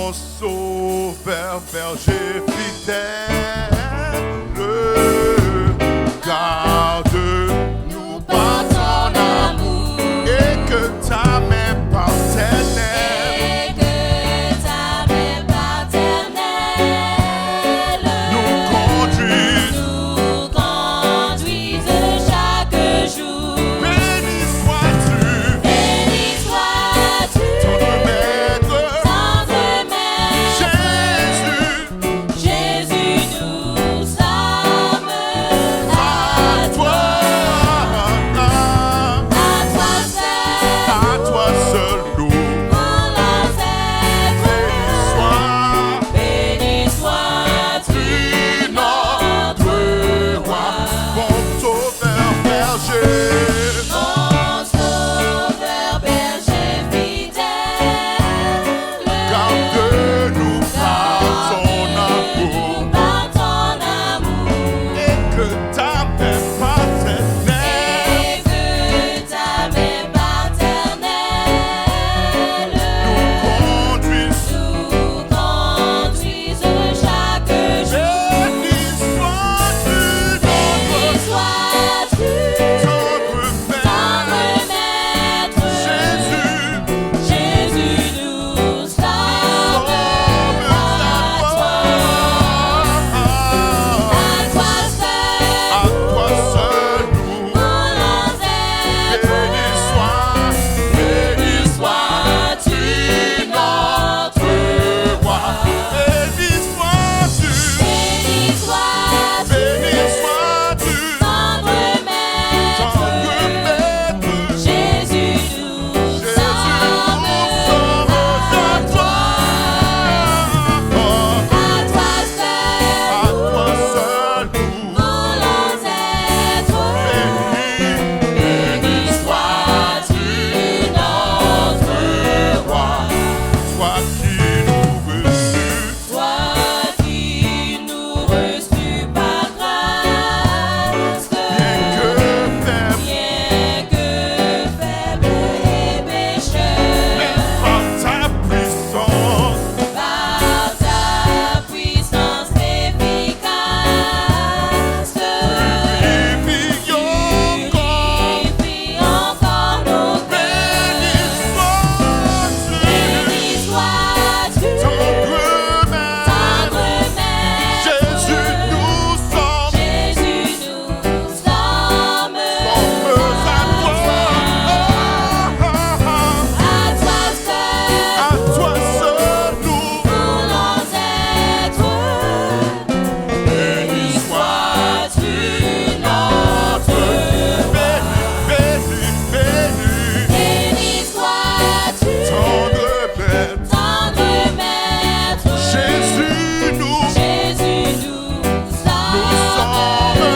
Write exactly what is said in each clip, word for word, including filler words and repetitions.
Mon Sauveur, berger fidèle, garde-nous par ton amour et que ta main paternelle Et que ta main paternelle nous conduise. Nous conduise chaque jour. Béni sois-tu, Béni sois-tu, tendre Maître, tendre Maître. Jésus, Jésus, nous sommes à toi. À toi seul, à toi seul nous voulons être. Béni sois, béni sois-tu, notre Roi. Mon Sauveur berger, mon Sauveur berger fidèle, garde-nous par ton amour. Par ton amour. Et que ta main paternelle Et que ta main paternelle nous conduise. Nous conduise chaque jour. Béni sois-tu, Béni sois-tu, tendre Maître. Tendre Maître. Jésus, Jésus, nous sommes à toi. À toi seul, à toi seul nous voulons être. Béni sois, béni sois-tu, notre Roi. Béni sois-tu, béni sois-tu, béni sois-tu, tendre Maître. Tendre Maître. Jésus, nous Jésus, nous sommes à toi. À toi seul, à toi seul nous voulons être. Béni, béni sois-tu, notre Roi. Toi qui nous reçus Toi qui nous reçus par grâce, bien que faibles, bien que faibles et pécheurs, mais par ta puissance, par ta puissance efficace, purifie encore, purifie encore nos cœurs. Béni sois-tu, béni sois-tu, tendre Maître, tendre Maître. Jésus, nous sommes, Jésus, nous sommes à toi. À toi seul, à toi seul nous voulons être. Béni sois-tu, notre béni, béni, béni. Béni sois-tu, tendre Maître, tendre Maître. Jésus, nous, Jésus, nous sommes à toi.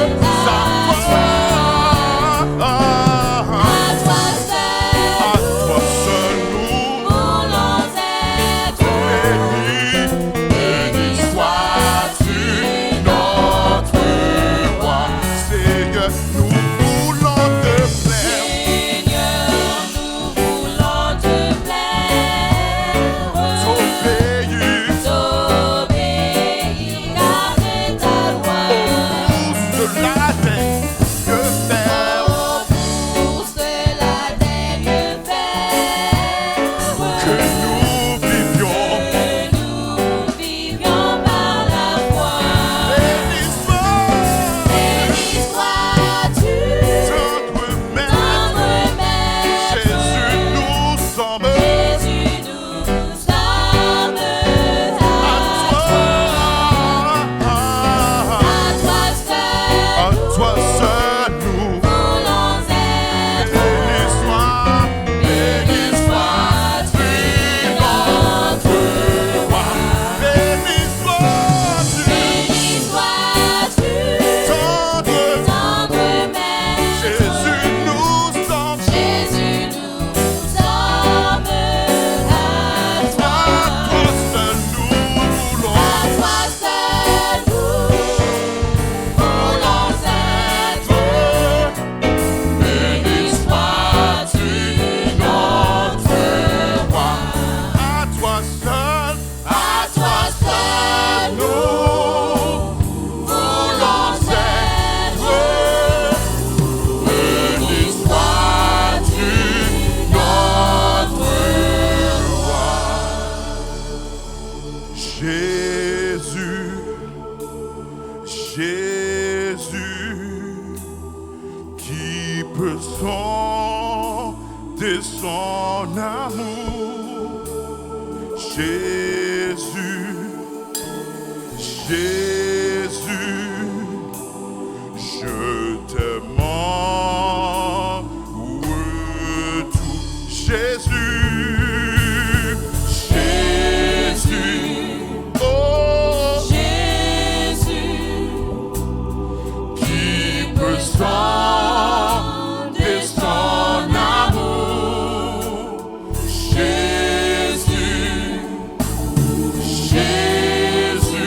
À toi seul, à toi seul nous voulons être. Béni, béni sois-tu, notre Roi. Seigneur, nous voulons te plaire. Seigneur, nous voulons te plaire. T'obéir. T'obéir, garder ta loi. Aux bourses de la terre, que faire. Aux bourses de la terre, que faire. Que nous vivions. Que nous vivions par la foi. Béni sois, béni sois-tu, tendre Maître, tendre Maître. Jésus, nous sommes, Jésus, nous sommes à toi. À toi seul, à toi seul nous voulons être. Béni sois, béni sois-tu, notre Roi. Béni sois-tu, béni sois-tu, tendre, tendre Maître. Jésus, nous sommes, Jésus, nous sommes à toi. À toi seul nous voulons, à toi seul nous voulons être. Béni sois-tu, notre Roi. À toi seul, à Jésus, Jésus, je t'aime en retour. Jésus, Jésus, oh Jésus, qui peut sonder son amour. Jésus, Jésus,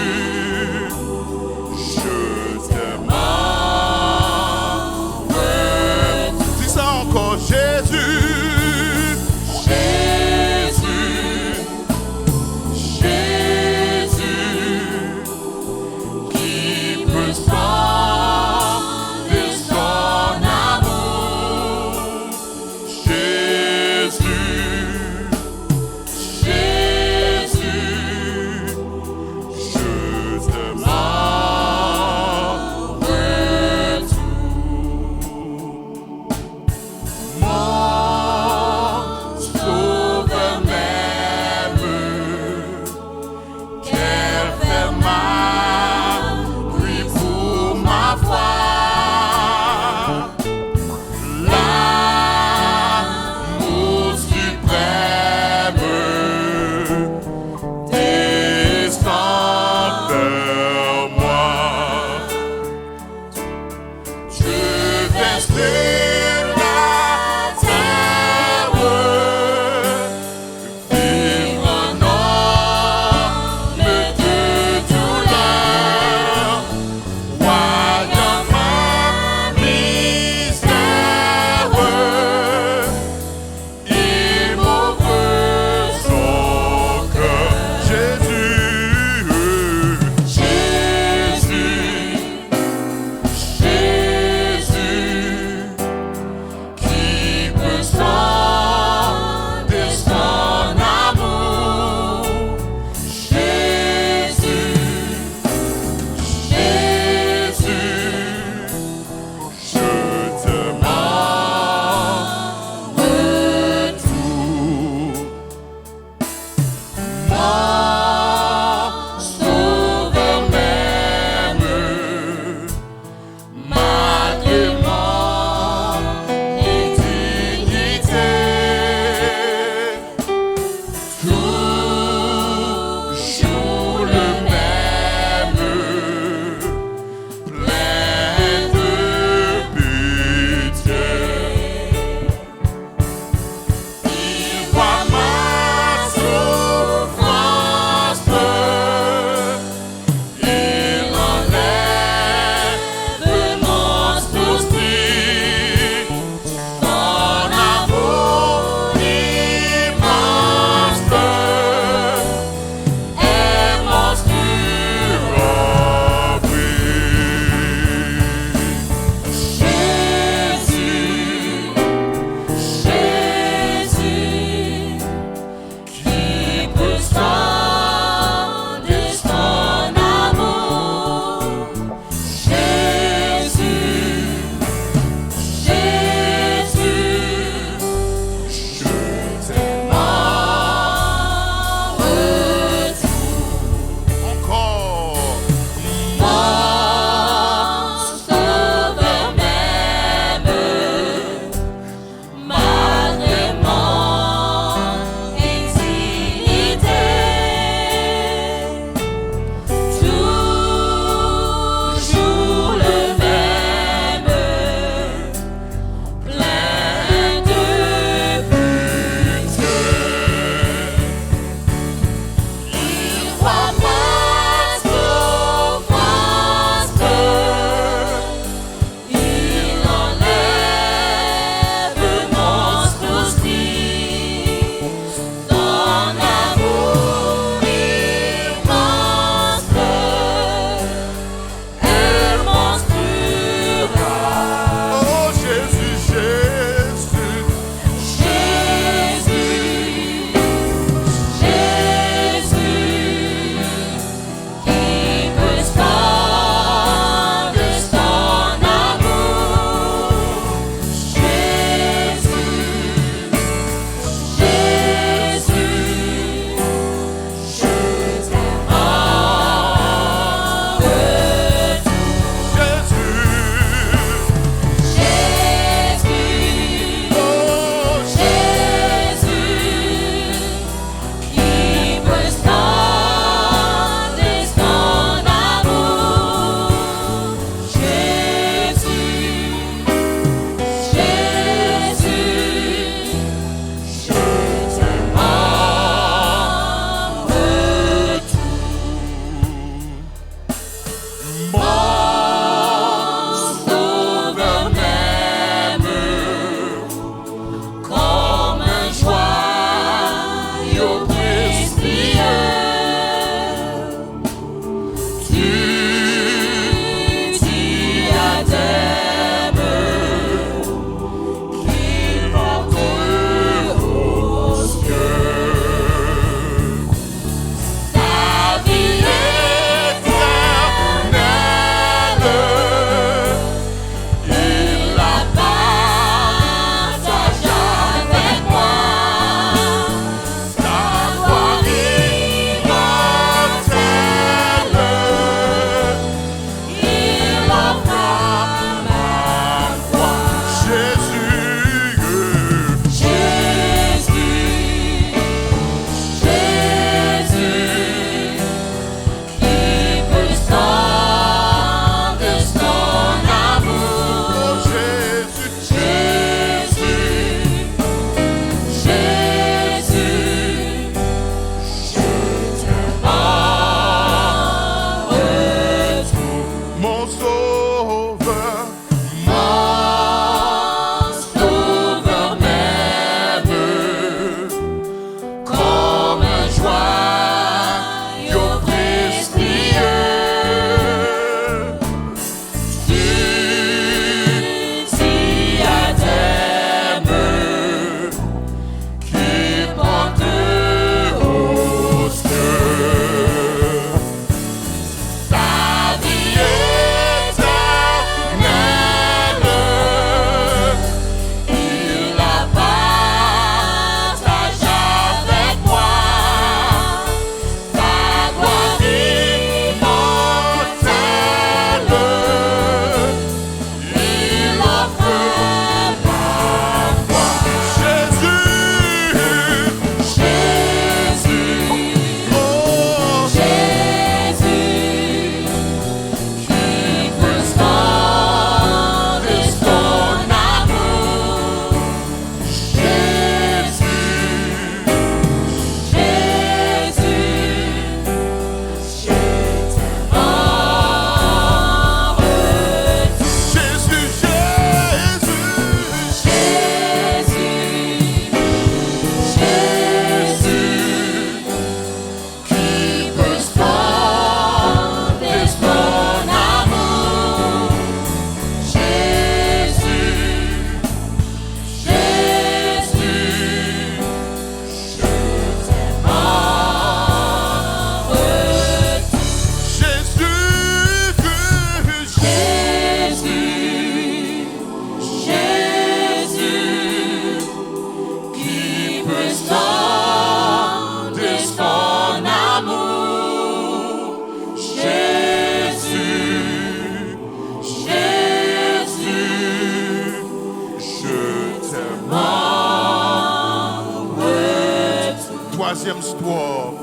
Deuxième strophe.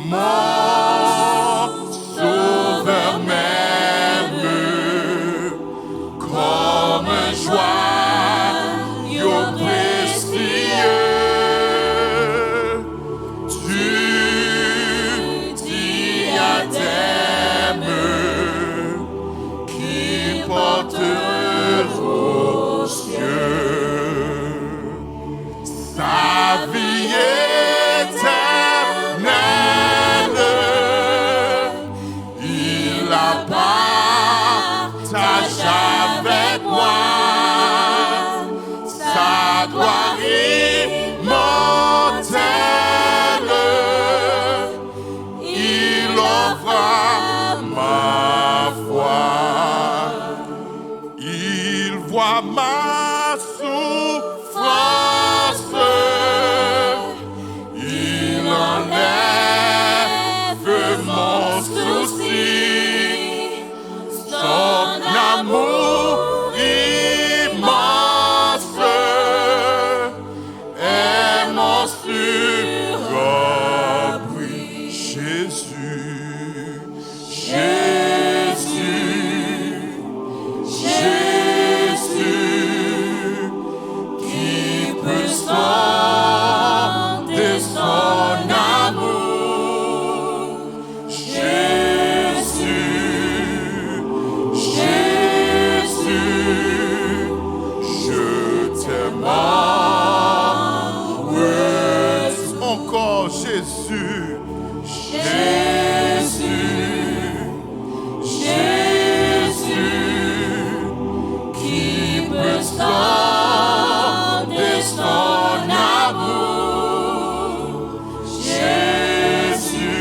Mon Sauveur m'aime comme un joyau précieux. Tu dis à tes mains qui porte aux cieux. Sa vie éternelle, il la partage avec moi. Sa gloire immortelle, il offre à ma foi. Il voit ma souffrance, il enlève mon souci. Son amour immense est mon sûr abri. Jésus, Jésus, Jésus, qui peut sonder son amour. Jésus, Jésus, je t'aime en retour. Encore Jésus, Jésus, Jésus, qui peut sonder son amour. Jésus,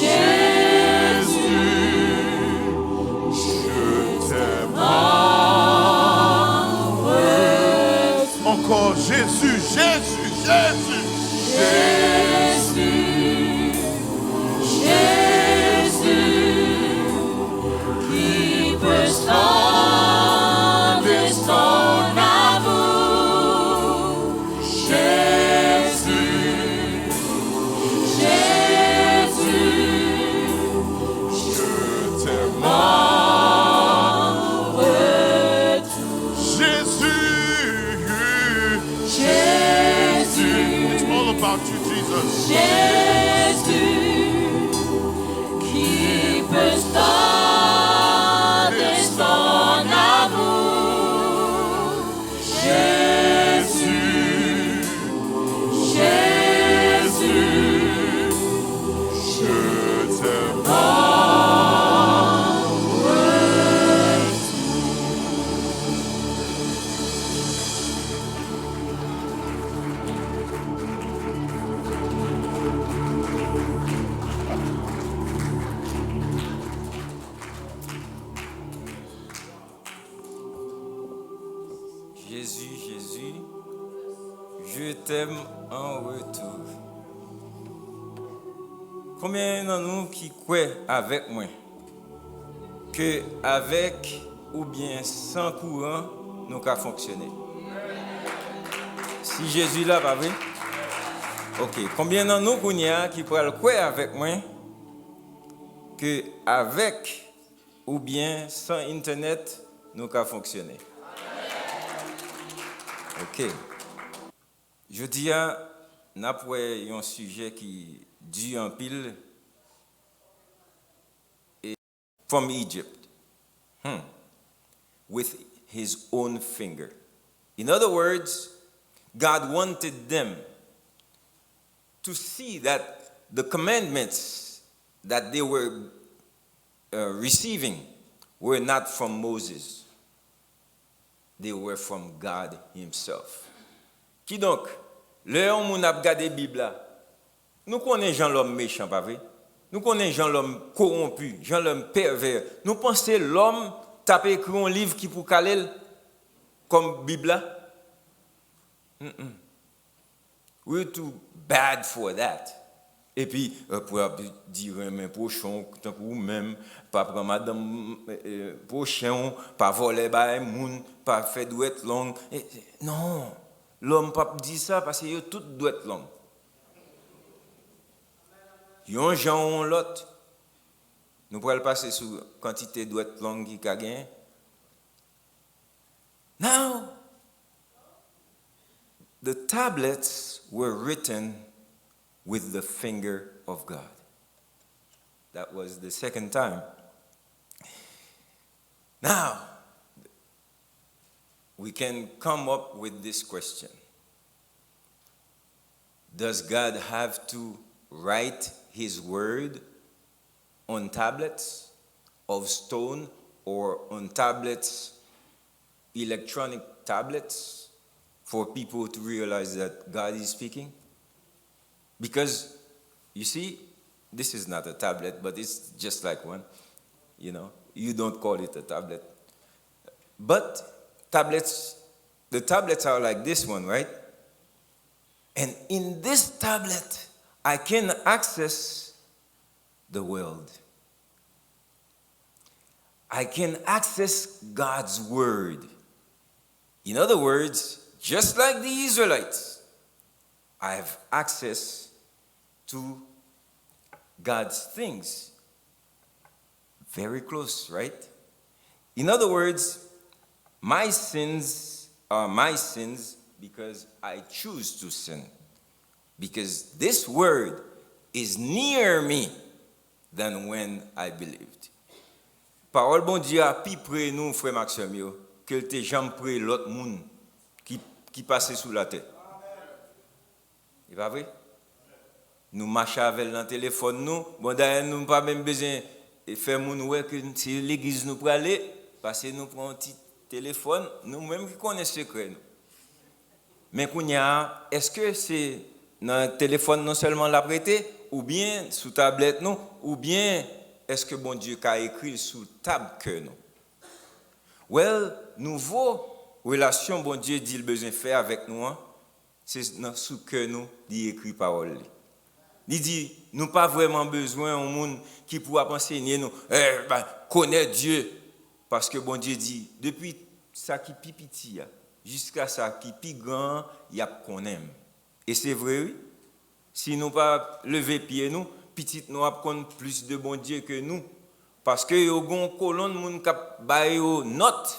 Jésus, je t'aime en retour. Encore Jésus, Jésus, Jésus. Jésus, Jésus, qui peut sonder son amour. Jésus, Jésus, je t'aime en retour. Jésus, Jésus, it's all about you, Jesus. Jésus, qui peut sonder son amour. Jésus, Jésus, je t'aime en retour. Jésus, Jésus, je t'aime en retour. Konbyen nan nou ki kwè avèk mwen ke avèk oubyen san kouran, nou ka fonksyone? Si Jezi la, pa vre? Ok, konbyen nan nou kounye a ki pral kwè avèk mwen ke avèk oubyen san entènèt, nou ka fonksyone? Ok. Jodi a, n ap wè yon sijè ki di anpil, e, from Egypt. Hmm. With his own finger. In other words, God wanted them to see that the commandments that they were, uh, receiving were not from Moses. They were from God himself. Kidonk, lè yon moun ap gade Bib la, nou konnen jan lòm mechan, pa vre? Nou konnen jan lòm kowonpi, jan lòm pèvè. Nou panse lòm t ap ekri yon liv ki pou kale l kòm Bib la? Mm-mm. We're too bad for that. Epi, eh, pou ap di renmen pwochen w tankou ou menm, pa pran madanm, eh, eh, pwochen w, pa vòlè bagay moun, pa fè dwèt long. Eh, eh, non. lòm p ap di sa, paske yo tout dwèt long. Yon jan ou yon lòt. Nou pral pase sou kantite dwèt long ki ka genyen. Now, the tablets were written with the finger of God. That was the second time. Now, we can come up with this question. Does God have to write his word on tablets of stone or on tablets, electronic tablets, for people to realize that God is speaking? Because, you see, this is not a tablet, but it's just like one. You know, you don't call it a tablet. But tablets, the tablets are like this one, right? And in this tablet, I can access the world. I can access God's word. In other words, just like the Israelites, I have access to God's things. Very close, right? In other words, my sins are my sins because I choose to sin. Because this word is near me than when I believed. Pawòl Bondye a pi pre nou, frè m ak sè m yo, ke l te janm pre lòt moun ki, ki pase sou latè. E pa vre? Nou mache avè l nan telefòn nou. Bon, dayè, nou pa menm bezwen fè moun wè ke se legliz nou prale, paske nou pran yon ti telefòn, nou menm ki konnen sekrè nou. Men kounye a, èske se nan telefòn nou sèlman l ap rete, oubyen sou tablèt nou, oubyen èske Bondye ka ekri l sou tab kè nou? Well, nouvo relasyon Bondye di l bezwen fè avèk nou an, se nan sou kè nou li ekri pawòl li. Li di, nou pa vrèman bezwen yon moun ki pou ap ansenye nou, eh, ben, connais Dieu. Paske Bondye di, depi sa ki pi piti a, jiska sa ki pi gran an, y ap konnen m. E se vre, wi. Si nou pa leve pye nou, pitit nou ap konn plis de Bondye ke nou. Paske yo gon kolonn moun k ap ba yo nòt.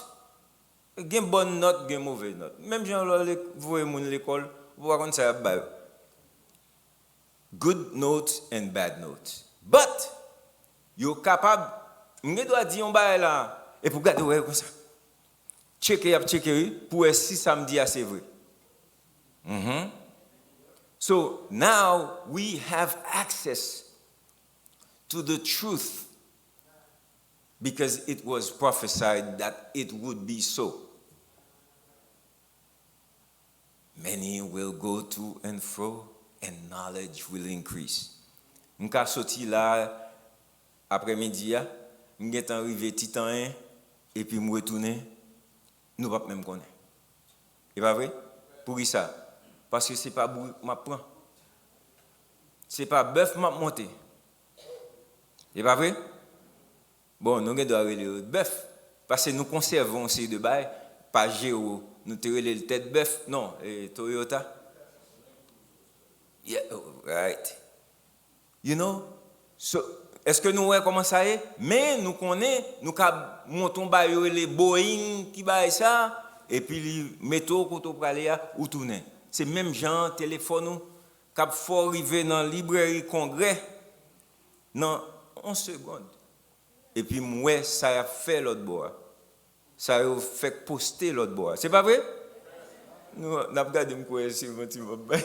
Gen bòn nòt, gen move nòt. Menm jan lè w voye moun lekòl, ou pa konn sa y ap ba yo. Good notes and bad notes. But, yo kapab, m gen dwa di yon bagay la, epi w gade w wè yo konsa. Tcheke, y ap tcheke, wi, pou wè si sa m di a se vre. Mhm. So, now we have access to the truth because it was prophesied that it would be so. Many will go to and fro, and knowledge will increase. M ka soti la aprèmidi a, m gentan rive Titanyen, epi m retounen, nou p ap menm konnen. E pa vre? Poukisa? Paske se pa bourik m ap pran. Se pa bèf m ap monte. E pa vre? Bon, nou gen dwa rele yo bèf, paske nou konsève yon seri de bagay, Pajero, nou te rele l tèt bèf, non, e, Toyota. Yeah, right. You know? So, èske nou wè kòman sa ye? Men nou konnen, nou ka monte yon bagay yo rele Boeing ki bagay sa, epi li mete w kote w prale a, ou tounen. Se menm jan telefòn ou k ap fè w rive nan librèri Kongrè nan yon segonn. Epi m wè sa y ap fè lòt bò a. Sa yo fèk poste lòt bò a. Se pa vre? Nou, n ap gade m kwè se manti m ap bay.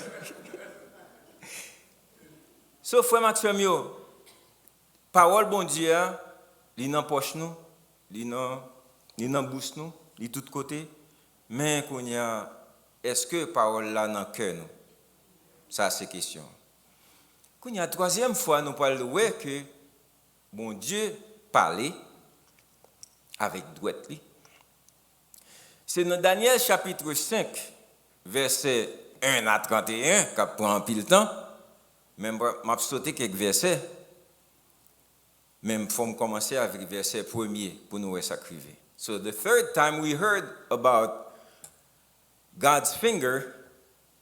So, frè m ak sè m yo, pawòl Bondye a, li nan pòch nou, li nan, li nan bous nou, li tout kote. Men kounye a, èske pawòl la nan kè nou? Sa se kesyon. Kounye a, twazyèm fwa nou pral wè ke Bondye pale avèk dwèt li. Se nan Danyèl chapit senk, vèsè en a trannteyen, k ap pran anpil tan, men m, m ap sote kèk vèsè, men fò m kòmanse avèk vèsè premye pou nou wè sa k rive. So the third time we heard about God's finger,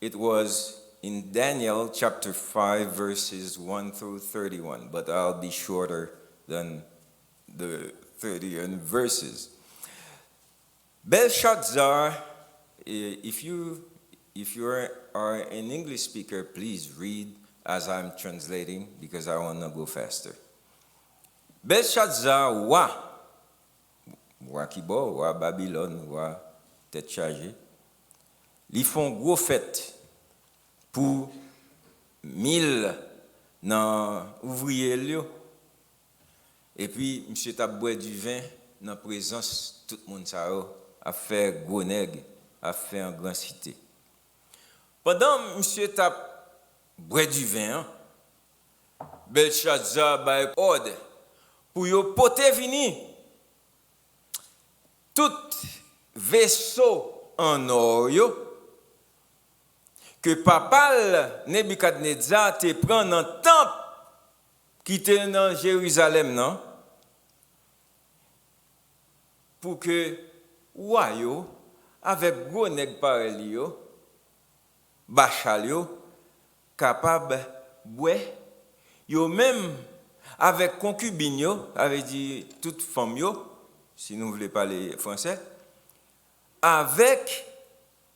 It was in Daniel chapter five, verses one through thirty-one, but I'll be shorter than the thirty-one verses. Belshazzar, eh, if you if you are, are an English speaker, please read as I'm translating because I want to go faster. Belshazzar, wa, wa ki bò, wa Babilòn, wa tèt chaje, li fè yon gwo fèt pou mil nan ouvriye l yo. Epi, misye t ap bwè diven nan prezans tout moun sa yo, ap fè gwo nèg, ap fè an gran site. Pandan misye t ap bwè diven an, Belshazzar bay òd pou yo pote vini tout veso an nò yo ke papa l Nebikadneza te pran nan tanp ki te nan Jerizalèm nan, pou ke wa yo, avèk gwo nèg parèy li yo, bachal yo, kapab bwè, yo menm avèk konkibin yo, sa vle di tout fanm yo, si nou vle pale fransè, avèk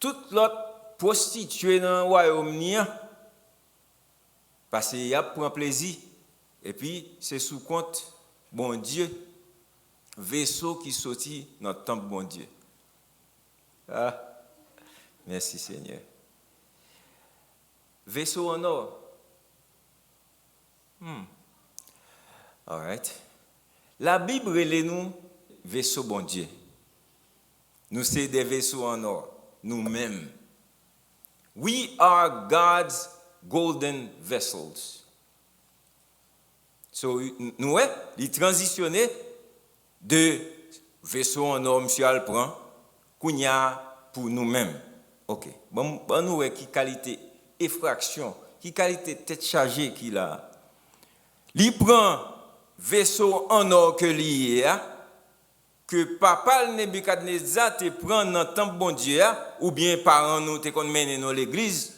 tout lòt pwostitye nan wayòm ni an, paske y ap pran plezi, epi se sou kont Bondye, veso ki soti nan tanp Bondye. Ah, mèsi Senyè. Veso an nò. Hmm. Alright. Labib rele nou veso Bondye. Nou se de veso an nò, nou menm. We are God's golden vessels. So, n-, nou wè, li tranzisyone de veso an nò misye al pran, kounye a pou nou menm. Ok, ban, ban nou wè ki kalite efraksyon, ki kalite tèt chaje ki la a. Li pran veso an nò ke li ye a, ke papa l Nebikadneza te pran nan tanp Bondye a, oubyen paran nou te konn mennen nou legliz,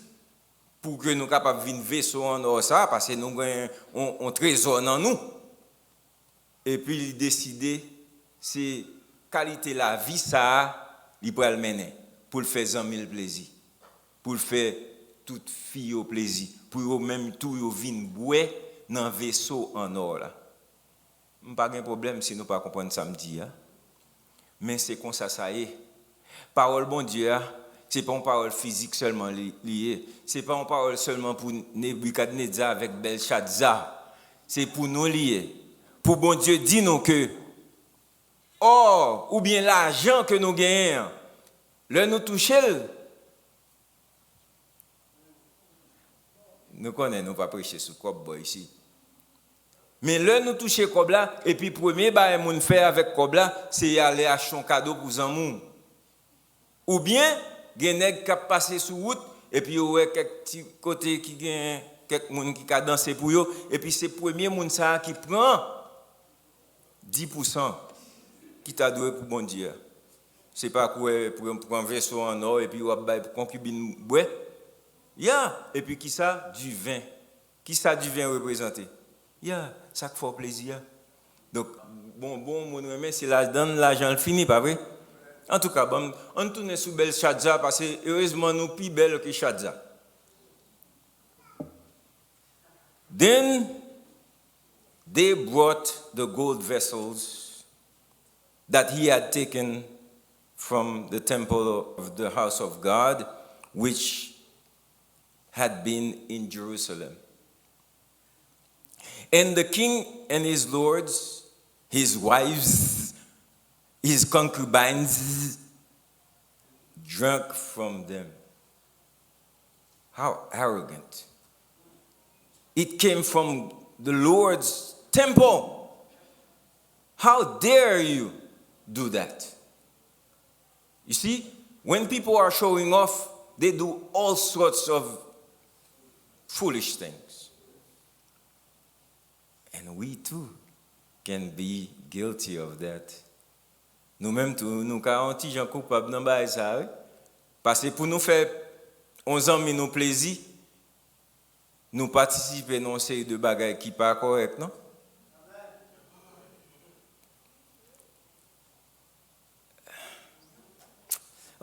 pou ke nou kapab vin veso an nò sa, paske nou gen yon, yon trezò nan nou. Epi li deside se kalite lavi sa a li pral mennen, pou l fè zanmi l plezi, pou l fè tout fi yo plezi, pou yo menm tou yo vin bwè nan veso an nò la. M pa gen pwoblèm si nou pa konprann sa m di a. Men se konsa sa ye. Pawòl Bondye a, se pa yon pawòl fizik sèlman li, li ye. Se pa yon pawòl sèlman pou Nebikadneza avèk Bèlchadza. Se pou nou li ye. Pou Bondye di nou ke ò oubyen lajan ke nou genyen an, lè nou touche l, nou konnen nou pa preche sou kòb bò isi. Men lè nou touche kòb la, epi premye bagay moun fè avèk kòb la, se y ale achte yon kado pou zanmi w. Oubyen, gen nèg k ap pase sou wout, epi yo wè kèk ti kote ki gen kèk moun ki ka danse pou yo, epi se premye moun sa a ki pran dis pousan ki ta dwe pou Bondye a. Se pa kwè pran, pran veso an nò epi w ap bay konkibin bwè. Ya, epi kisa? Diven. Kisa diven reprezante? Ya, sa k fè w plezi a. Donk, bon, bon, moun renmen, se ladan l lajan l fini, pa vre? Antouka, banm, ann tounen sou Bèlchadza, paske erezman nou pi bèl ke Chadza. Then they brought the gold vessels that he had taken from the temple of the house of God, which had been in Jerusalem. And the king and his lords, his wives, his concubines drank from them. How arrogant. It came from the Lord's temple. How dare you do that? You see, when people are showing off, they do all sorts of foolish things. And we too can be guilty of that. Nou menm tou, nou ka yon ti jan koupab nan bagay sa a, wi. Paske pou nou fè yon zanmi nou plezi, nou patisipe nan yon seri de bagay ki pa kòrèk, non?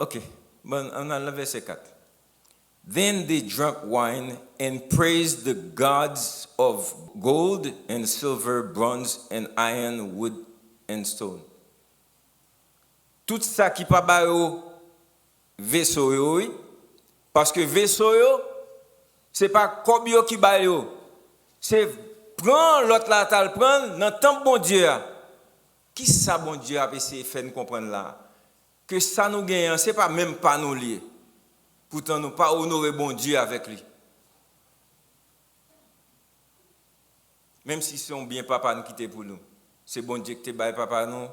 Ok, bon, ann al nan vèsè kat. Then they drank wine and praised the gods of gold and silver, bronze and iron, wood and stone. Tout sa ki pa ba yo veso yo, wi. Paske veso yo, se pa kòb yo ki ba yo. Se pran lòt la t al pran nan tanp Bondye a. Ki sa Bondye ap eseye fè n konprann la? Ke sa nou genyen an, se pa menm pa nou li ye. Poutan nou pa onore Bondye avèk li. Menm si se yon byen papa n kite pou nou. Se Bondye ki te bay papa nou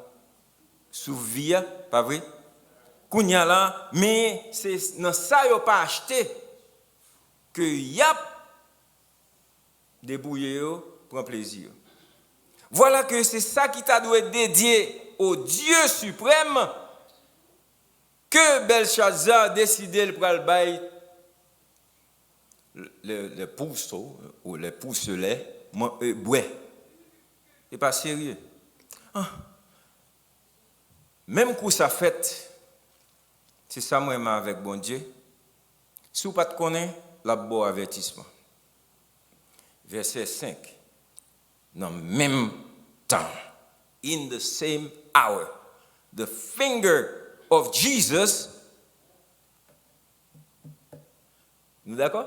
souf vi a, pa vre? Kounye a la, men se nan sa yo pa achte ke y ap debouye yo, pran plezi yo. Vwala ke se sa ki ta dwe dedye au Dieu suprême ke Belshazzar deside l pral bay le, le pour ceux, ou le pour ceux man, euh, bwè. Se pa serye. Ah. Menm kou sa fèt, se sa m renmen avèk Bondye. Si w pa t konnen, l ap ba w avètisman. Vèsè senk. Nan menm tan, in the same hour, the finger of Jesus. Nou dakò?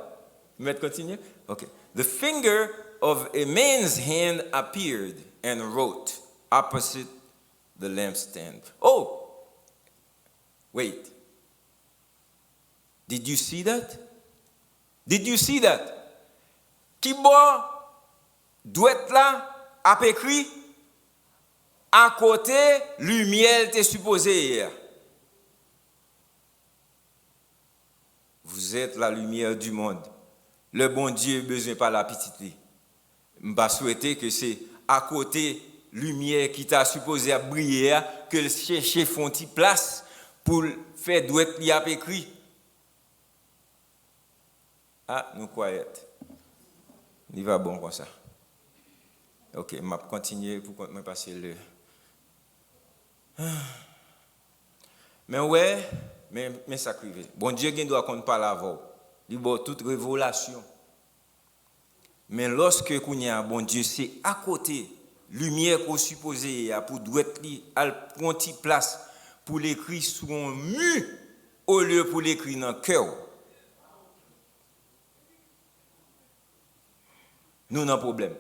M mèt kontinye? Ok. The finger of a man's hand appeared and wrote opposite the lampstand. Oh! Wait. Did you see that? Did you see that? Ki bò dwèt la ap ekri akote limyè l te sipoze ye a? Vous êtes la lumière du monde. Lè Bondye bezwen pale a pitit li, m pa swete ke se akote limyè ki ta sipoze ap briye a, ke l chèche fè yon ti plas pou l fè dwèt li ap ekri. Ah, nou kwayèt. Li va bon konsa. Ok, m ap kontinye pou kont mwen pase le. Men w wè, men, men sa k rive. Bondye gen dwa konn pale avè w. Li ba w tout revelasyon. Men lòske kounye a Bondye se akote limyè ke w sipoze ye a pou dwèt li al pran yon ti plas pou l ekri sou yon mi olye pou l ekri nan kè w. Nou nan pwoblèm.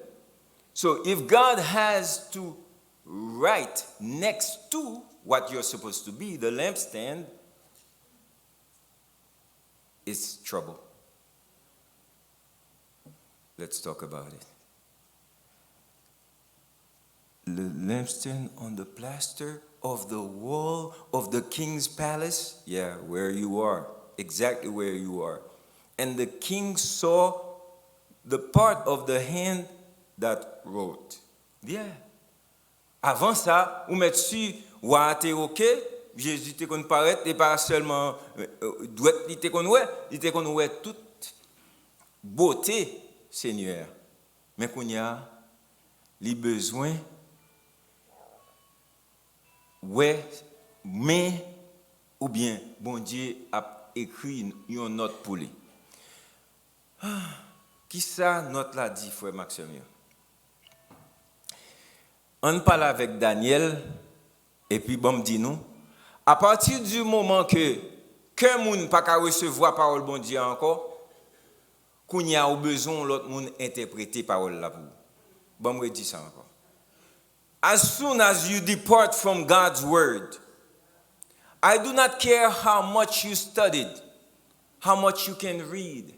So if God has to write next to what you're supposed to be, the lampstand, it's trouble. Let's talk about it. The lampstand on the plaster of the wall of the king's palace. Yeah, where you are. Exactly where you are. And the king saw the part of the hand that wrote. Yeah. Avan sa, ou mèt si wa a te oke, Jezi te konn parèt, e pa sèlman, euh, euh, dwèt li te konn wè, li te konn wè tout bote Senyè a. Men kounye a, li bezwen wè men oubyen Bondye ap ekri yon nòt pou li. Kisa nòt la di, frè m ak sè m yo? Ann pale avèk Danyèl, epi ban m di nou, apati di moman ke kè moun pa ka resevwa pawòl Bondye a ankò, kounye a ou bezwen yon lòt moun entèprete pawòl la pou ou. Ban m redi sa ankò. As soon as you depart from God's word, I do not care how much you studied, how much you can read,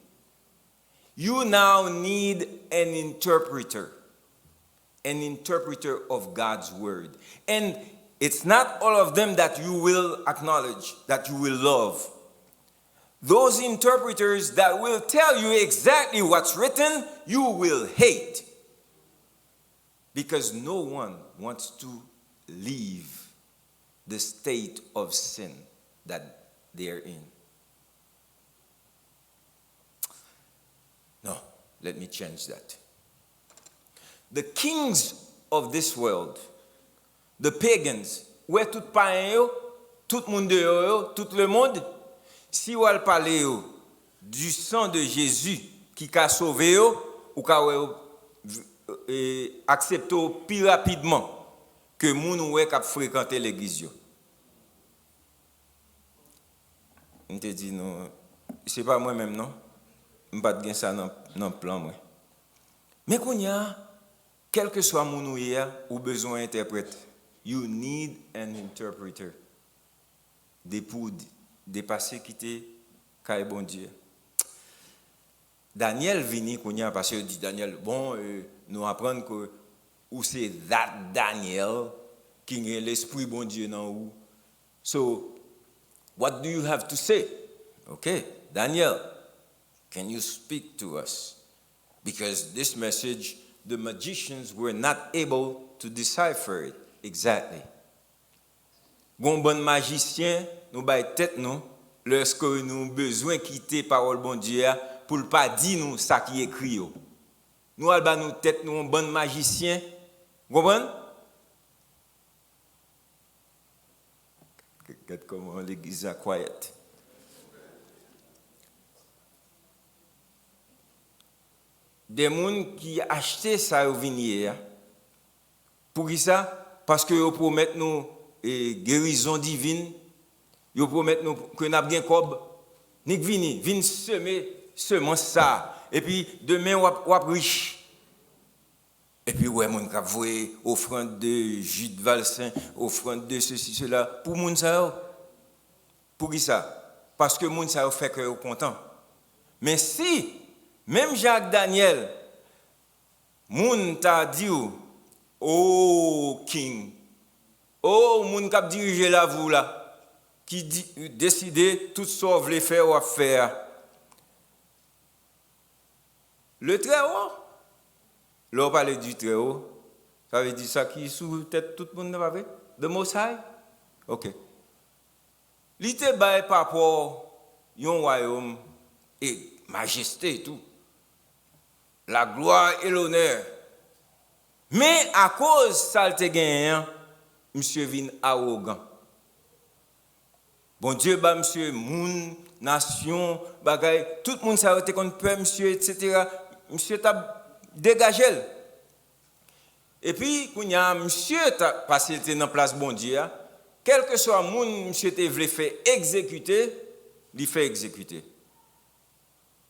you now need an interpreter, an interpreter of God's word. And it's not all of them that you will acknowledge, that you will love. Those interpreters that will tell you exactly what's written, you will hate. Because no one wants to leave the state of sin that they're in. Let me change that. The kings of this world, the pagans, ou wè tout payen yo, tout moun deyò yo, tout lemonn, si w al pale yo du sang de Jésus ki ka sove yo, ou ka wè yo e, aksepte w pi rapidman ke moun ou wè k ap frekante legliz yo. M te di nou, se pa mwen menm non. M pa t gen sa nan, nan plan mwen. Men kounye a, kèlkeswa moun ou ye a, ou bezwen yon entèprèt. You need an interpreter. Depi w d-, depase kite kay Bondye. Daniel vini kounye a, paske yo di Daniel, bon, e, nou aprann ke ou se that Daniel ki gen lespri Bondye nan ou. So, what do you have to say? Okay, Daniel, can you speak to us? Because this message, the magicians were not able to decipher it exactly. Gon bann majisyen, nou bay tèt nou, lèske nou bezwen kite pawòl Bondye a pou l pa di nou sa ki ekri yo. Nou al ba nou tèt nou yon bann majisyen, w konprann? Gad kòman legliz la quiet. De moun ki achte sa yo vin ye a. Poukisa? Paske yo pwomèt nou, e, gerizon divin, yo pwomèt nou ke n ap gen kòb. Nik vini, vin seme semans sa a. Epi demen w ap, w ap rich. Epi w wè moun k ap voye ofrann de jus de valsen, ofrann de sesi, sela, pou moun sa yo. Poukisa? Paske moun sa yo fè kè yo kontan. Men si, menm jan ak Danyèl, moun ta di w, "O king, o moun k ap dirije lavi w la, ki di, deside tout sa w vle fè, w ap fè a." Le Très Haut, lè w pale du Très Haut, sa vle di sa ki sou tèt tout moun nan, pa vre? The Most High? Ok. Li te bay papa w yon wayòm e majeste tou. La gloire et l'honneur. Men akoz sa l te genyen an, misye vin awogan. Bondye ba misye moun, nasyon, bagay, tout moun sa yo te konn pè misye, etsetera. Misye t ap degaje l. Epi, kounye a, misye, ta, paske l te nan plas Bondye a, kèlkeswa moun misye te vle fè egzekite, li fè egzekite.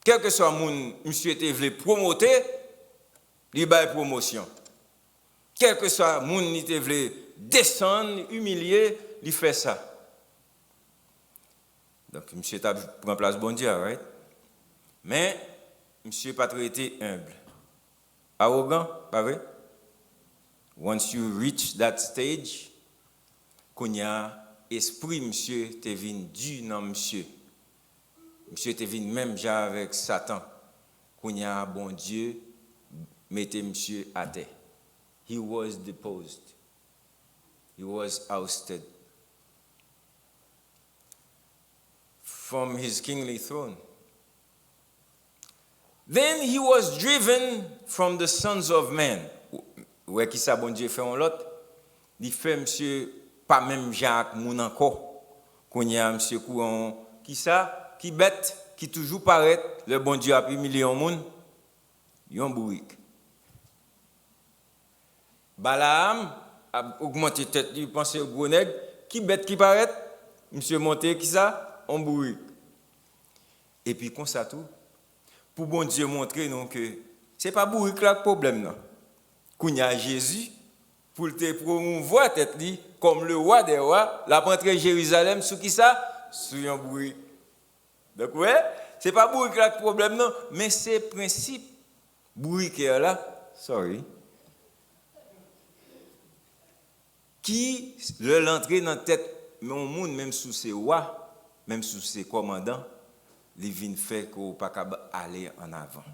Kèlkeswa moun misye te vle pwomote, li bay pwomosyon. Kèlkeswa moun li te vle desann, imilye, li fè sa. Donk, misye t ap pran plas Bondye a, right? Men, misye pa t rete enb. Awogan, pa vre? Once you reach that stage, kounye a, espri misye te vin di nan misye. Misye te vin menm jan avèk Satan. Kounye a, Bondye mete misye atè. He was deposed. He was ousted from his kingly throne. Then he was driven from the sons of men. Ou wè ki sa Bondye fè yon lòt? Li fè misye pa menm jan ak moun ankò. Kounye a, misye kouri yon, ki sa? Ki bèt ki toujou parèt lè Bondye ap imilye yon moun? Yon bourik. Balaam ap ogmante tèt li, panse l gwo nèg. Ki bèt ki parèt? Misye monte, ki sa? On bourik. Epi konsa tou, pou Bondye montre nou ke se pa bourik la k pwoblèm nan. Kounye a, Jezi, pou l te pwomouvwa tèt li kòm le roi des rois, l ap antre Jerizalèm sou ki sa? Sou yon bourik. Donk, ou wè, se pa bourik la k pwoblèm nan, men se prensip bourikè la, sorry, ki, lè l antre nan tèt yon moun, menm si w se wa, menm si w se kòmandan, li vin fè ke w pa kab ale ann avan.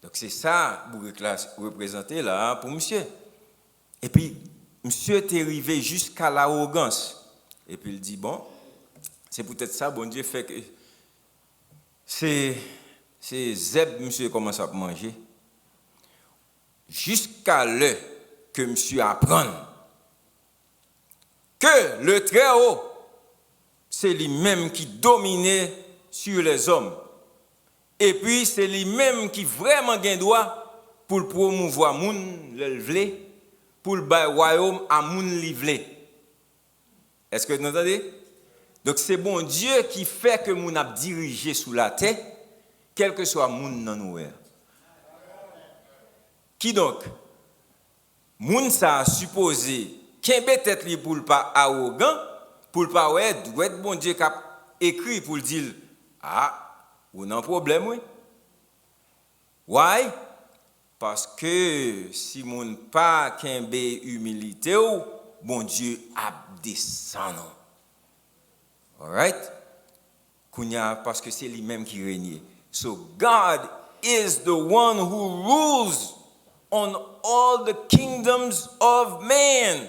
Donk, se sa bourik la reprezante la a pou misye. Epi, misye te rive jiska lawogans. Epi l di, bon, se poutèt sa Bondye fè ke se, se zèb misye kòmanse ap manje. Jiska lè ke misye aprann ke le Trèwo, se li menm ki domine sur les hommes. Epi, se li menm ki vrèman gen dwa pou l pwomouvwa moun lè l vle, pou l bay wayòm a moun li vle. Èske nou tande? Donk, se Bondye ki fè ke moun ap dirije sou latè, kèlkeswa moun nan nou wè a. Kidonk, moun sa a sipoze kenbe tèt li pou l pa awogan, pou l pa wè dwèt Bondye k ap ekri pou l di l, "A, ou nan pwoblèm, wi." Why? Paske si moun pa kenbe imilite w, Bondye ap desann ou. Alright? Kounye a, paske se li menm ki renye. So God is the one who rules on all the kingdoms of man.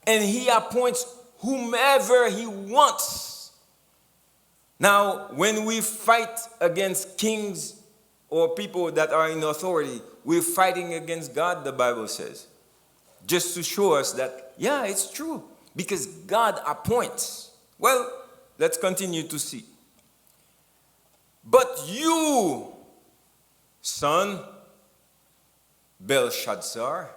And he appoints whomever he wants. Now, when we fight against kings or people that are in authority, we're fighting against God, the Bible says. Just to show us that, yeah, it's true. Because God appoints. Well, let's continue to see. But you, son, Belshazzar,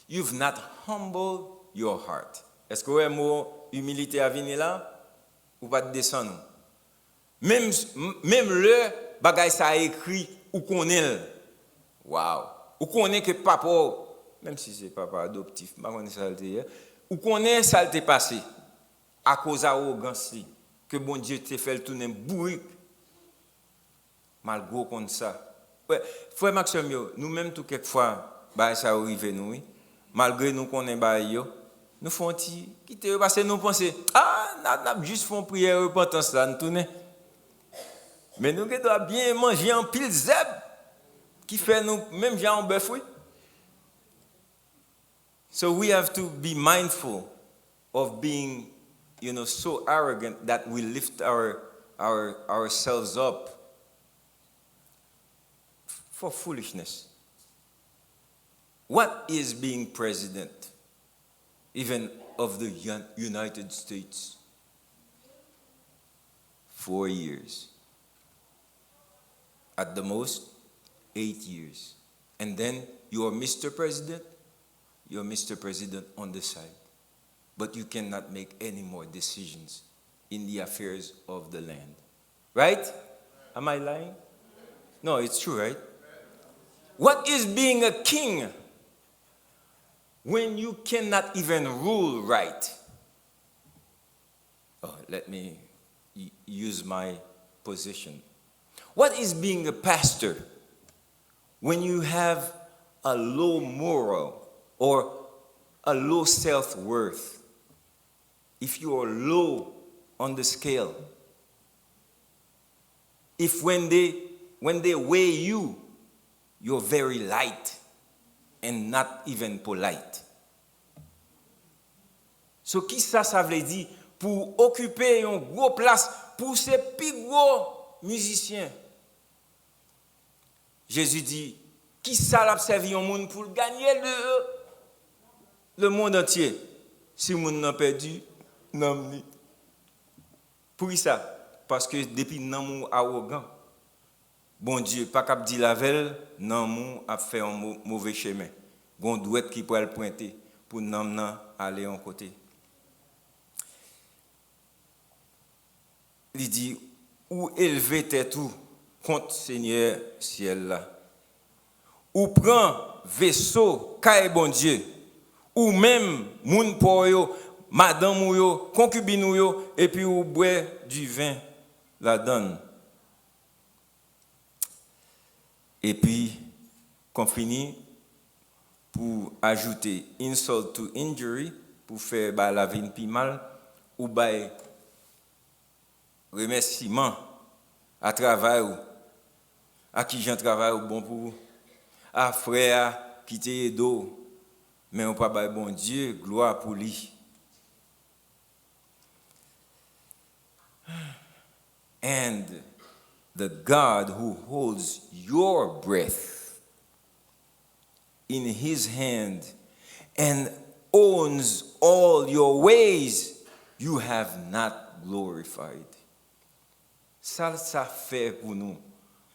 you've not humbled your heart. Èske w wè mo imilite a vini la? Ou pa t desann ou. Menm, menm lè bagay sa a ekri, ou konnen l. Wow! Ou konnen ke papa w, menm si se papa adoptif, m pa konnen sa l te ye, ou konnen sa l te pase akoz awogans li, ke Bondye te fè l tounen bourik. Malgre w konn sa. Wè, frè m ak sè m yo, nou menm tou kèk fwa, bagay sa yo rive nou, wi. Malgre nou konnen bagay yo, nou fè yon ti kite yo pase, nou panse, a, n ap, n ap jis fè yon priyè repantans la, n tounen. Men nou gen dwa byen manje anpil zèb ki fè nou menm jan yon bèf, wi. So we have to be mindful of being, you know, so arrogant that we lift our, our, ourselves up for foolishness. What is being president, even of the Un- United States? Four years. At the most, eight years. And then you are Mister President, you're Mister President on the side. But you cannot make any more decisions in the affairs of the land. Right? Am I lying? No, it's true, right? What is being a king when you cannot even rule right? Oh, let me y- use my position. What is being a pastor when you have a low moral or a low self worth? If you are low on the scale, if when they, when they weigh you, you're very light and not even polite. So, kisa sa vle di pou w okipe yon gwo plas, pou w se pi gwo mizisyen? Jezi di, kisa l ap sèvi yon moun pou l ganye le, le mond antye, si moun nan pèdi nanm li? Poukisa? Paske depi nanm ou awogan, Bondye pa kab dil avè l, nanm ou ap fè yon mo- move chemen. Gon dwèt ki pral pwente pou nanm nan ale yon kote. Li di, ou elve tèt ou kont Senyè syèl la. Ou pran veso kay Bondye. Ou menm, moun pa w yo, madanm ou yo, konkibin ou yo, epi ou bwè diven ladan l. Epi, konfini pou ajoute insult to injury, pou fè bagay la vin pi mal, ou bay remèsiman a travay ou, a kijan travay ou bon pou ou, a frè a ki te ede w, men ou pa bay Bondye glwa pou li. And The God who holds your breath in his hand and owns all your ways, you have not glorified. Sa sa fè pou nou,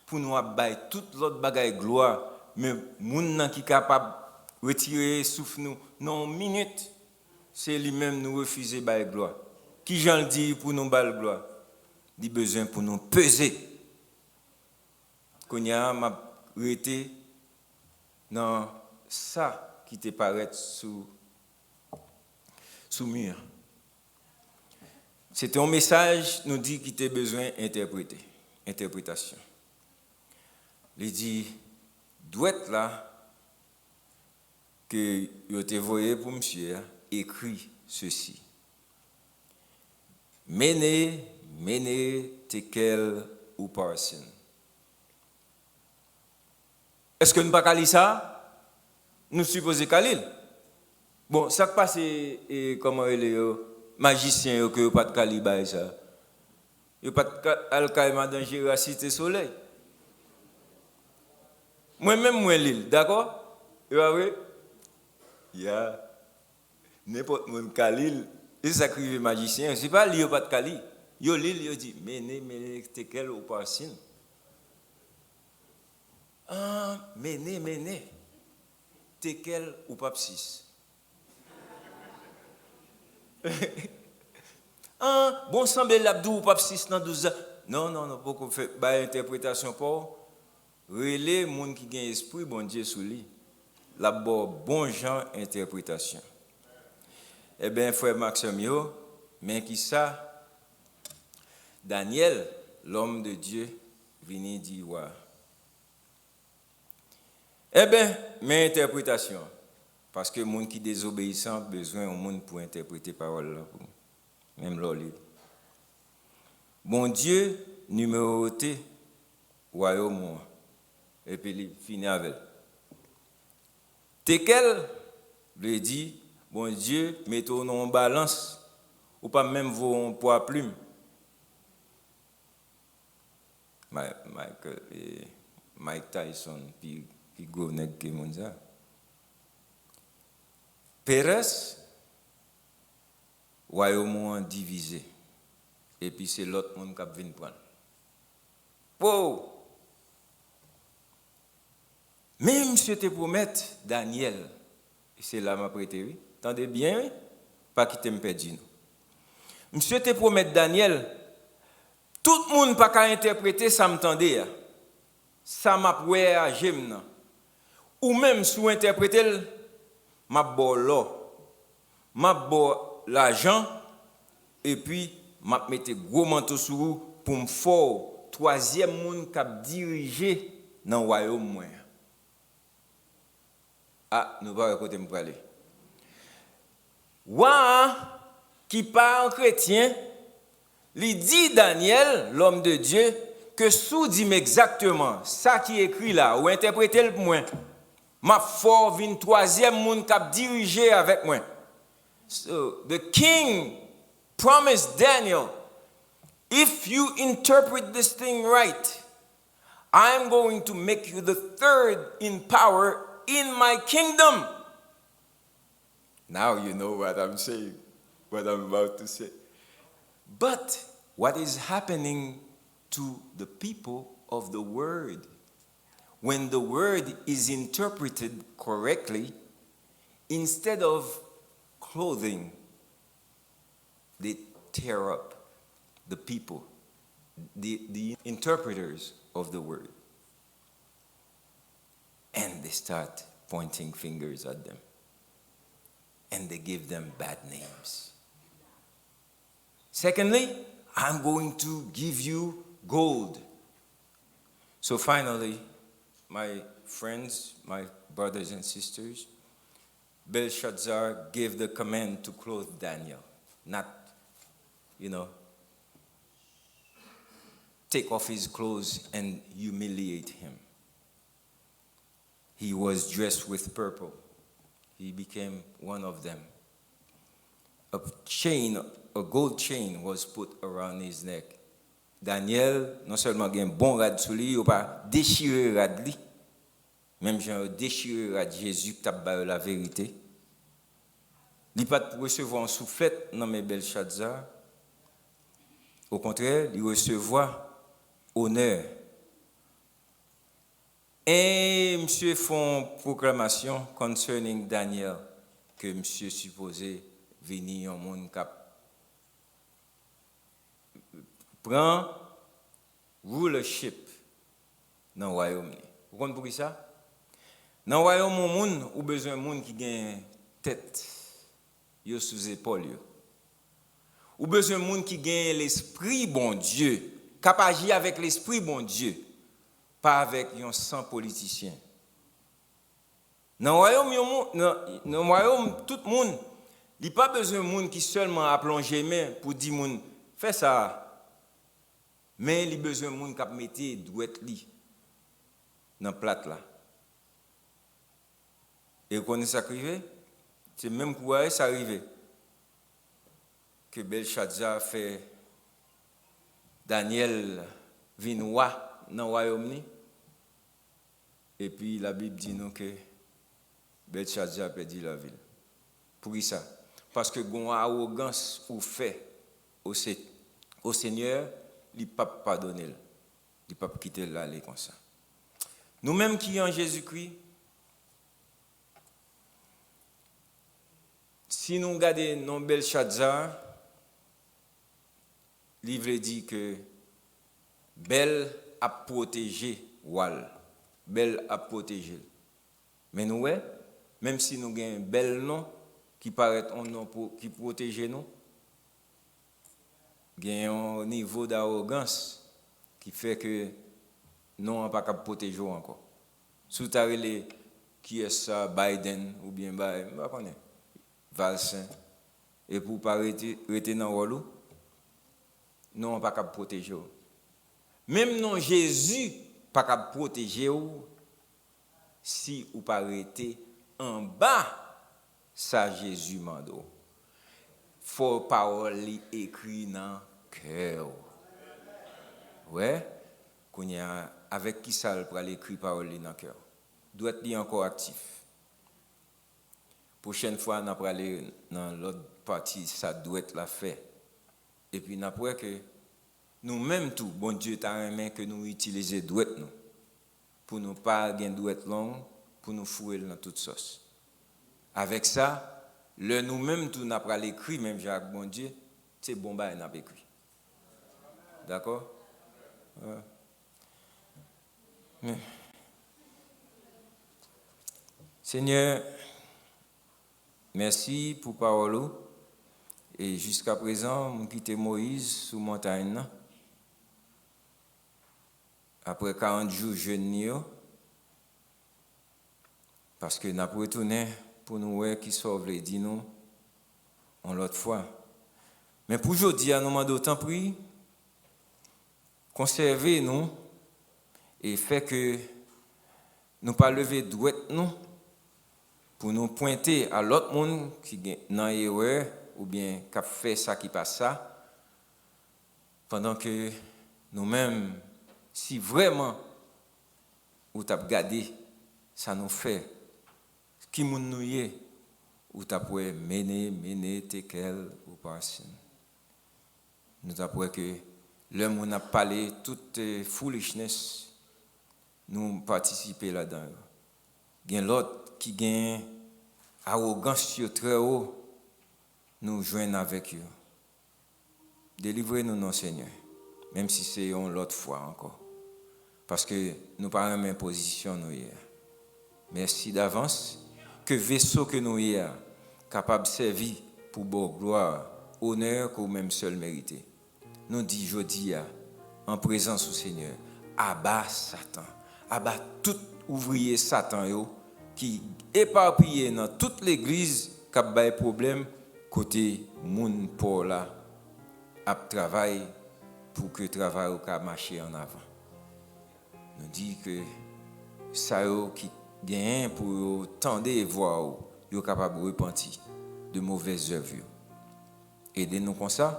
pou nou ap bay tout lòt bagay glwa, men moun nan ki kapab retire souf nou nan yon minit, se li menm nou refize bay glwa. Ki jan l di pou nou ba l glwa? Li bezwen pou nou peze. Kounye a, m ap rete nan sa ki te parèt sou, sou mi an. Se te yon mesaj, nou di, ki te bezwen entèprete, entèpretasyon. Li di, dwèt la ke yo te voye pou misye a ekri sesi: Mene, mene, tekel, uparsin. Èske nou pa ka li sa? Nou sipoze ka li l. Bon, sa k pase, e, kòman rele yo, majisyen yo, ke yo pa t ka li bagay sa? Yo pa t ka al kay Madan Jera Site Solèy? Mwen menm, mwen li l, dakò? E pa vre? Ya. Nenpòt moun ka li l. E se sa k rive majisyen yo. Se pa li yo pa t ka li. Yo li l, yo di, mene, mene, tekel, uparsin. Ah, mene, mene, tekel, upapsis. Ah, bon, sanble l ap di w upapsis nan douz la. Non, non, non, poko fè bay entèpretasyon pa w. Rele moun ki gen espri Bondye sou li. L ap ba w bon jan entèpretasyon. Ebyen, frè m ak sè m yo, men ki sa Daniel, l'homme de Dieu, vini di wa a. Enben, men entèpretasyon an. Paske moun ki dezobeyisan bezwen yon moun pou entèprete pawòl la pou li. Menm lè w li l. Bondye nimewote wayòm ou an. Epi li fini avè l. Tekel vle di, Bondye mete w nan yon balans, ou pa menm vo yon pwa plim. Mike, Mike, eh, Mike Tyson pi, pi gwo nèg ke moun sa. Peres, wayòm ou an divize. Epi se lòt moun k ap vin pran l. Wow! Men misye te pwomèt Danyèl, e se la m ap rete, wi. Tande byen, wi. Pa kite m pèdi nou. Misye te pwomèt Danyèl, tout moun pa ka entèprete sa m tande a, sa m ap wè a je m nan. Ou menm, si w entèprete l, m ap ba w lò. M ap ba w lajan, epi m ap mete gwo manto sou ou pou m fè w twazyèm moun k ap dirije nan wayòm mwen an. A, nou pa wè kote m prale. Wa a, ki pa yon kretyen, li di Danyèl, l'homme de Dieu, ke si w di m egzakteman sa ki ekri la, ou entèprete l pou mwen, m ap fè w vin twazyèm moun k ap dirije avèk mwen. So, the king promised Daniel, if you interpret this thing right, I'm going to make you the third in power in my kingdom. Now you know what I'm saying, what I'm about to say. But what is happening to the people of the word? When the word is interpreted correctly, instead of clothing, they tear up the people, the, the interpreters of the word. And they start pointing fingers at them. And they give them bad names. Secondly, I'm going to give you gold. So finally, my friends, my brothers and sisters, Belshazzar gave the command to clothe Daniel, not, you know, take off his clothes and humiliate him. He was dressed with purple. He became one of them. A chain, a gold chain was put around his neck. Danyèl non sèlman gen bon rad sou li, yo pa dechire rad li, menm jan yo dechire rad Jezi ki t ap ba yo laverite. Li pa t resevwa yon souflèt nan men Bèlchadza. Okontrè, li resevwa onè. E misye fè yon pwoklamasyon concerning Daniel, ke misye sipoze vini yon moun k ap pran rulership nan wayòm li. Ou konn poukisa? Nan wayòm yon moun, ou bezwen moun ki gen tèt yo sou zepòl yo. Ou bezwen moun ki gen lespri Bondye, k ap aji avèk lespri Bondye, pa avèk yon san politisyen. Nan wayòm yon moun, nan, nan wayòm tout moun, li pa bezwen moun ki sèlman ap lonje men pou di moun, "Fè sa a." Men li bezwen moun k ap mete dwèt li nan plat la. E w konnen sa k rive? Se menm kou a sa rive. Ke Bèlchadza fè Danyèl vin wa nan wayòm li. Epi Labib di nou ke Bèlchadza pèdi lavi l. Poukisa? Paske gen yon awogans ou fè o Se-, o Senyè, li p ap padone l. Li p ap kite l ale konsa. Nou menm ki an Jezikri, si nou gade non Bèlchadza, li vle di ke bèl ap pwoteje wa l. Bèl ap pwoteje l. Men nou wè, menm si nou gen bèl non ki parèt yon non pou, ki pwoteje nou, gen yon nivo dawogans ki fè ke non an pa kab pwoteje w ankò. Si w ta rele kiyès sa, Biden oubyen Bay-, m pa konnen, Valcin, epi w pa rete, rete nan wòl ou, non an pa kab pwoteje w. Menm non Jezi pa kab pwoteje w si ou pa rete anba sa Jezi mande w. Fò pawòl li ekri nan kè w. Wè, kounye a, avèk ki sa l pral ekri pawòl li nan kè w? Dwèt li ankò aktif. Pwochèn fwa, n a prale nan lòt pati sa dwèt la fè. Epi n ap wè ke nou menm tou, Bondye ta renmen ke nou itilize dwèt nou, pou nou pa gen dwèt long, pou nou foure l nan tout sòs. Avèk sa, lè nou menm tou n ap pral ekri menm jan ak Bondye, se bon bagay n ap ekri. Dakò? Wè. Men, Senyè, mèsi pou pawòl ou. E jiskaprezan, m kite Moyiz sou montay nan. Apre karant jou jèn li yo, paske n ap retounen pou nou wè kisa w vle di nou yon lòt fwa. Men pou jodi a, nou mande w, tanpri, konsève nou e fè ke nou pa leve dwèt nou pou nou pwente a lòt moun ki gen, nan erè oubyen k ap fè sa ki pa sa, pandan ke nou menm, si vrèman ou t ap gade sa nou fè, ki moun nou ye, ou t ap wè mene, mene, tekel, uparsin. Nou t ap wè ke lè moun ap pale tout, eh, foolishness, nou patisipe ladan yo. Gen lòt ki gen awogans yo trè wo, nou jwenn avèk yo. Delivre nou non, Senyè, menm si se yon lòt fwa ankò. Paske nou pa renmen pozisyon nou ye a. Mèsi davans ke veso ke nou ye a kapab sèvi pou ba w glwa, onè ke w menm sèl merite. Nou di jodi a, an prezans ou, Senyè, aba Satan, aba tout ouvriye Satan yo ki epapiye nan tout legliz k ap bay pwoblèm, kote moun pa w la ap travay pou ke travay ou ka mache ann avan. Nou di ke sa yo ki genyen pou yo tande vwa w, yo kapab repanti de movèz zèv yo. Ede nou konsa,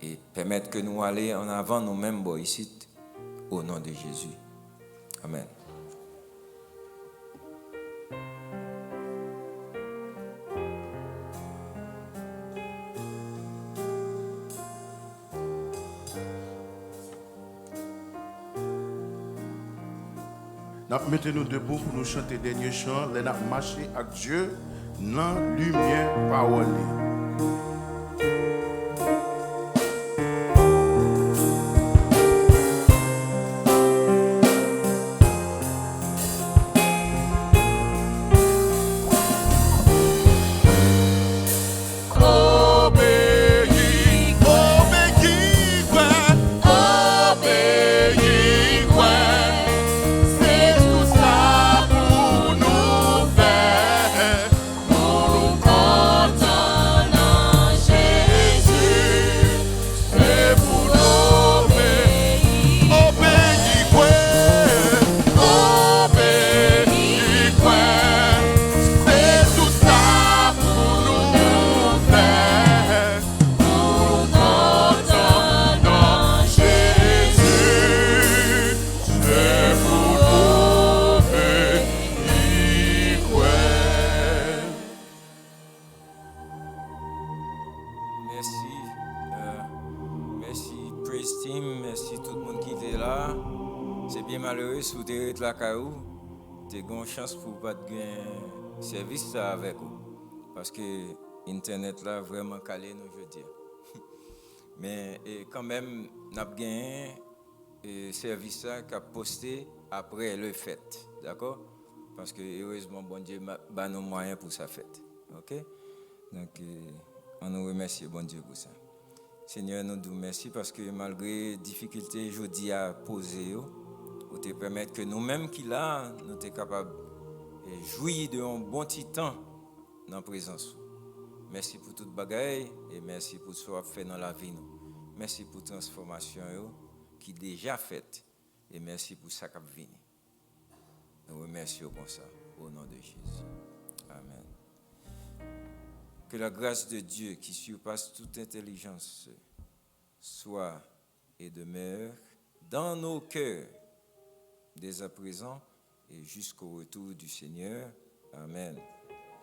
E pèmèt ke nou ale an avan nou menm bò isit, o non de Jezi. Amèn. N ap mete nou debou pou nou chante dènye chan lè n ap mache ak Dye nan limyè pawòl li. Obeyi, obeyi, kwè, obeyi, kwè. Se tout sa pou nou fè. Pou nou kontan nan Jezi. Se pou nou obeyi, obeyi, kwè, obeyi, kwè. Se tout sa pou nou fè. Pou nou kontan nan Jezi. Se pou nou obeyi, kwè. Mèsi, euh, mèsi Praise Team, mèsi tout moun ki te la. Se byen malere si w te ret lakay ou, te gen yon chans pou w pa t gen sèvis sa avèk ou. Paske entènèt la vrèman kale nou jodi a. Men, e, kanmenm, n ap genyen e, sèvis sa k ap poste apre le fèt, dakò? Paske erezman, Bondye ma-, ba nou mwayen pou sa fèt, oke? Donk, e, ann nou remèsye Bondye pou sa. Senyè, nou di w mèsi paske malgre difikilte jodi a poze yo, ou te pèmèt ke nou menm ki la, nou te kapab, e, jwi de yon bon ti tan nan prezans ou. Mèsi pou tout bagay e mèsi pou sa w ap fè nan lavi nou. Mèsi pou transfòmasyon yo ki deja fèt. E mèsi pou sa k ap vini. Nou remèsye w konsa, o non de Jezi. Amèn. Que la grâce de Dieu qui surpasse toute intelligence soit et demeure dans nos cœurs dès à présent et jusqu'au retour du Seigneur. Amèn.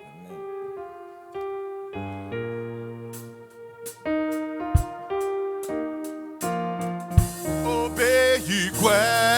Amèn. Obeyi, kwè.